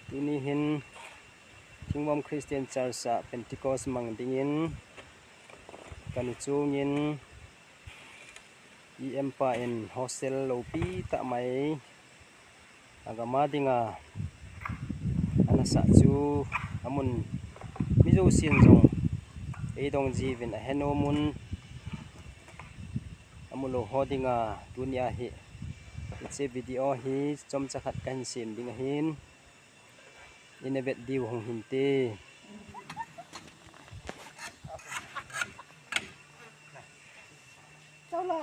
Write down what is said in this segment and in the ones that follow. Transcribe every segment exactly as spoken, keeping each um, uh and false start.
Tuni hin Thingvom Christian Church a Pentecost mang dingin kanu chungin E M pa in hostel lopi tah mai agama dinga anasah chu amun mi jousen jong eidong jiuvin ahe nom un, amu lou ho dinga tunia hi hiche video hi chomcha khat kahin sem ding ahin, ina vet diu hung hinte. Chalo.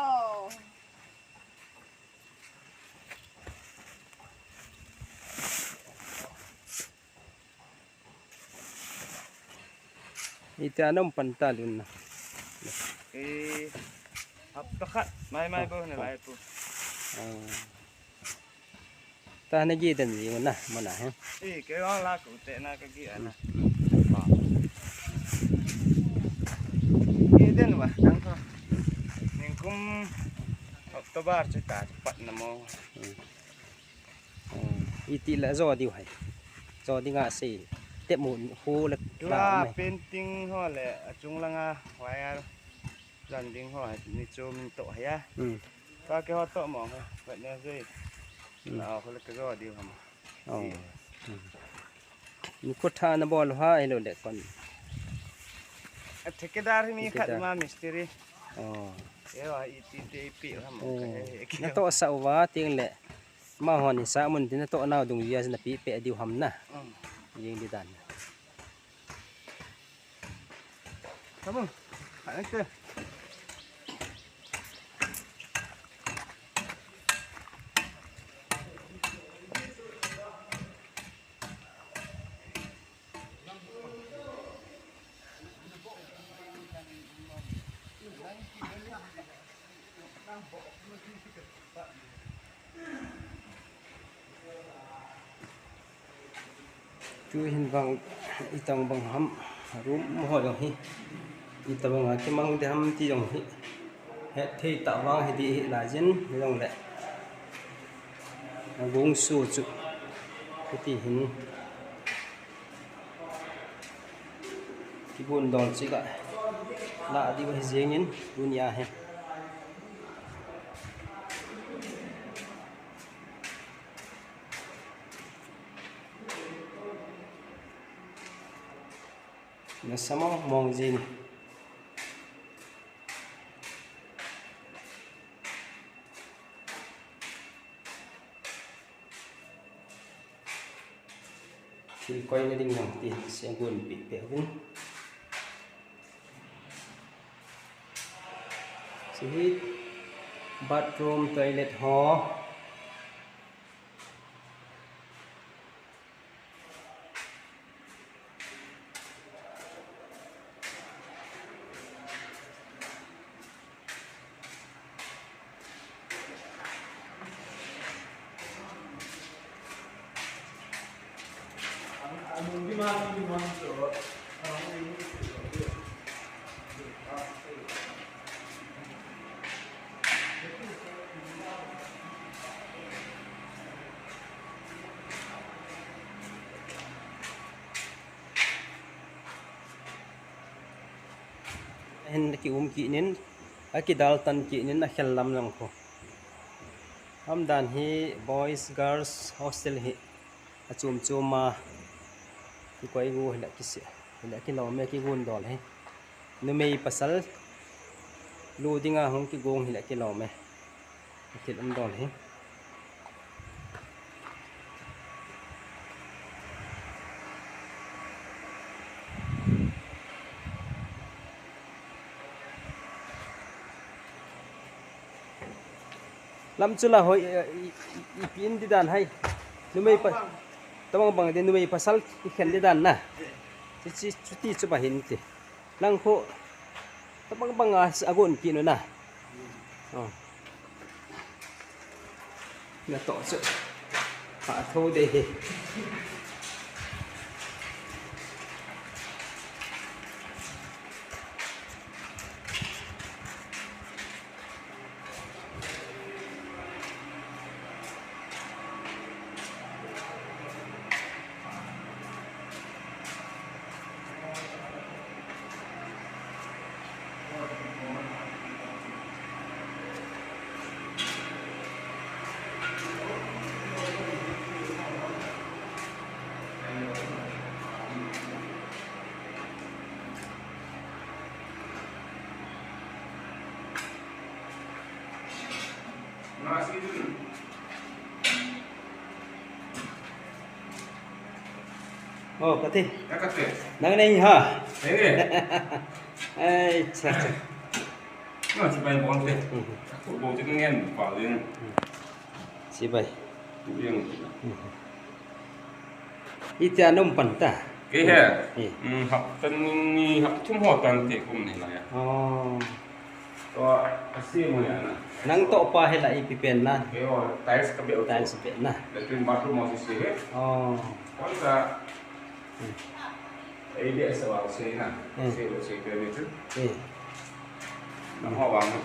Iti ana um pan ta lun na. Eh, hapta khat mai mai bou na lai pu. Ah. Ta na gi den ji na mana he. Eh, ke wang la ku te na ka gi ana. Gi den wa dang ko. Ningkum October chu ta pat na mo. Hmm. Oh, iti la jo diu hai. Jo dinga sei. Te mu hu le. Tua la mai. Painting ho le achung langa wire landing ho hai ni chu min to hai a. Hmm. Ka ke ho to mo ho. Vet na sei. Hmm. Na ho le ke jo diu ham. Oh. Ti. Hmm. Ni ko tha na bol ha, hello le kon. A thikadar hi mi khat. Thikadar. Ma mistri. Oh. Yo, iti te pi ham. Oh. Ka he, he. Na to sa uva ting le. Amahon hisah mun tin natoh nau dungjui a napi peh diu ham na. Mm. Jing di dan. Come on. Kha nang te. Tuhin vang itobang ham room ho jong hi itobang a kimang ding ham ti jong hi hethei tah vang hi di hi laijin jong le gong su chu hiti hin. Kibon dol chik a la diu hi jengin tunia hi. Nasa mong mong jin. Thil koina ding jong ti se gun pi pe gun. Hiche hi bathroom toilet ho. Hin aki um kit nin, aki dal tan kit nin akhel lam lang khu. Ham dan hi boys, girls hostel hi achom chom a kikoi gu hila kisi, hila kilom e kigun dol hi. Numei pasal lu dinga hung kigong hila kilom e. Thil um dol hi. Lam chu la hoi, i, i, i, ipi in di dan hai. Numei pa, tabang bang di numei pasal kikhen di dan na. Chu, chu, chuti chu ba hin ti. Lang khu, tabang bang a, agon kinu na. Oh. Natoh chu. Pha tho de hi. Oh, kati. Nang nei ha. Ai, cha, cha. Nga chibai bol te. Aku bol te ngen pa le. Chibai. Itia nom pan ta. Kei he. Hapta ni, hapta thum ho tan te kum ni la ya. Oh. To, asi mo ya na. Nang toh pa hi la ipi pen na. Kei ho tiles ka be. Tiles be na. Latrine bathroom ho si si he. Oh. Kon sa. Ei de sa wa se na. Se lo se pe ni tu. Nang ho wa mo.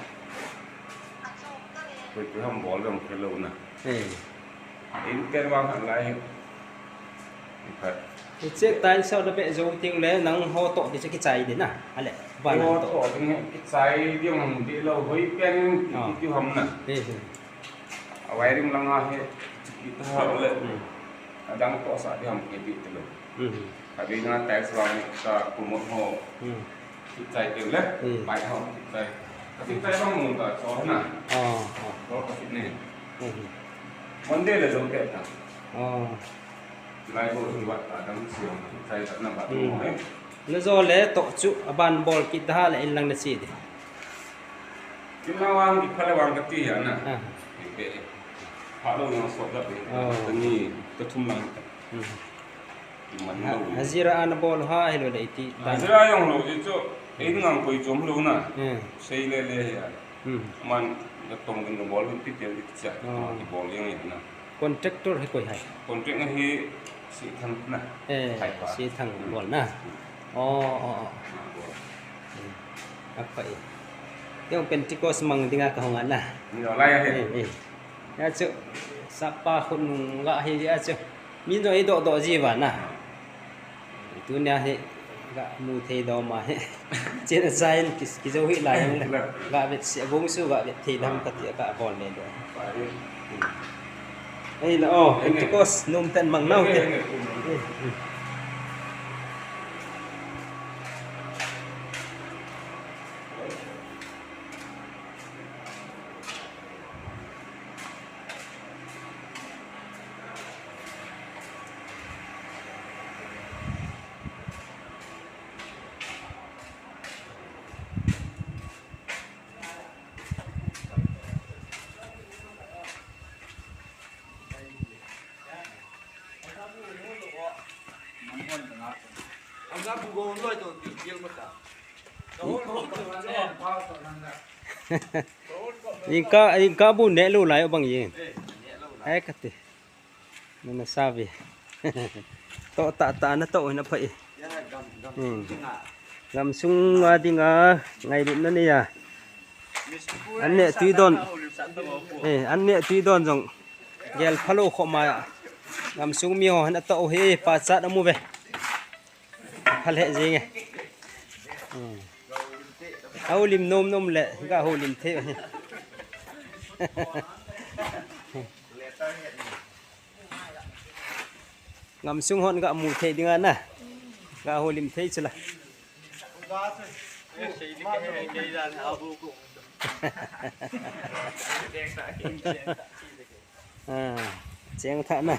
Koi koi ham bol dong ke lo na. In ken vang han lai hi. Hiche tiles ho da be jou ting le nang ho toh di chu kichai di na. Ale, ba nang toh. Toh ding kichai di hong di lo hoi pen in ti ham na. A wiring lang a hi, kita ha le. Adang toh sa di ham kiti ti lo. Abi na tiles vang ka kumot ho. Chai ke le, pai ho, chai. Ka chai bang mun ta cho na. Oh, oh. Ro ka fit ne. Monday le jong ke ta. Oh. Lai bo ni wat ta dang siang, chai ta na ba mo he. Na jo le toh chu aban bol kit da le in lang na chi di. Kim na wang ki phale wang ka ti ya na. Ah. Ke. Pha lo na so da be. Oh. Ni ka thum lang ta. Hmm. Hajira ana bol ha, hilo le iti. Hajira jong lo ji chu, ei ngang koi chom lo na. Sei le le hi a. Man, na tong kin bol hun ti tel ti cha, ki bol jeng na. Contractor hi koi hai? Contract na hi si thang na. Eh, si thang bol na. Oh, oh, oh. Apa i? Jong Pentecost mang dinga ka hong ana. Ni lo lai a he. Ya chu, sapa khun nung ga hi ya chu. Min jong i doh doh ji va na. Tunia hi ga mu thei doh ma hi. Chen a sign ki, ki jo hi lai hang le. Ga vet si a gong su ga vet thei dam ka ti a ga bol le doh. Ei la o, Pentecost num ten mang nau te. Inka, inka bu ne lu lai bang ye. Ai kati. Nana sabi. To ta ta na to na pai. Hmm. Gamsung a dinga ngailutna nei a. An ne tui don. Eh, an ne tui don jong. Gel phalo kho ma. Gamsung mi ho han to hi pa chat amu ve. Phal he jing e. Hmm. Houlim nom nom le, ga houlim thei. Gamsung hon ga mu thei dinga na. Ga houlim thei chula. Ah, cheng tha na.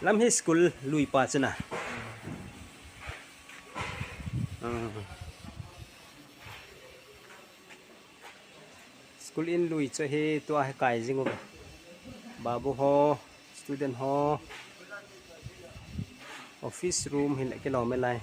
Lam hi school lui pa chu na. Ah. School in lui chu hi tua hi kai jing u. Babu ho, student ho. Office room hi le kilom e lai.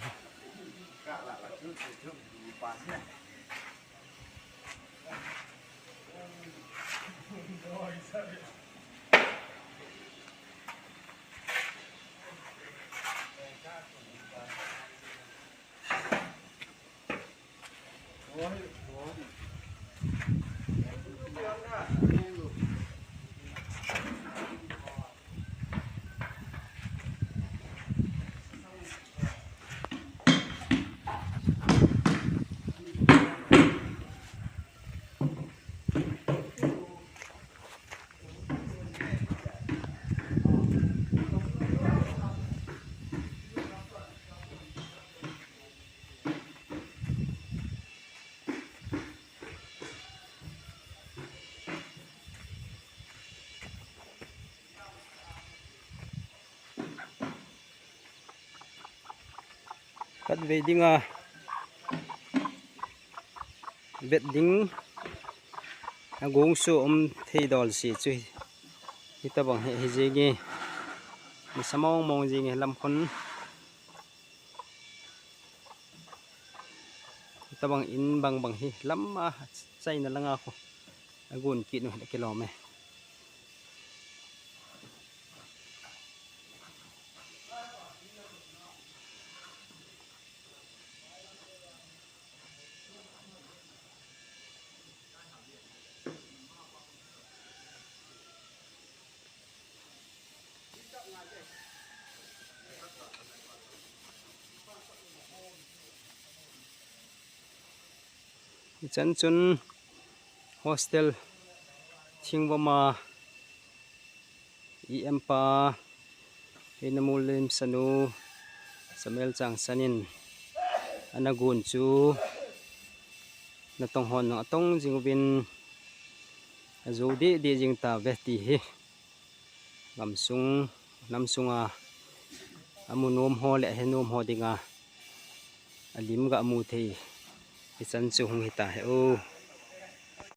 Khatvei dinga vet ding a gongsu um thei dol si chu hi, hitabang hi, hi jing e. Ni sa mong mong jing e lam khun. Hitabang in bang bang hi lam a chaina langa khu a gun kit nu hi kilom e. Hichan chun hostel Thingvama E M pa Heinamul Lemsanu Samuel Changsan in ana gun chu natong hon nung atong jing uvin ajo deh deh jing tauve ti hi gamsung namsunga amu nom ho le ahe nom ho dinga alim ga amu thei hichan chu hung hita he o.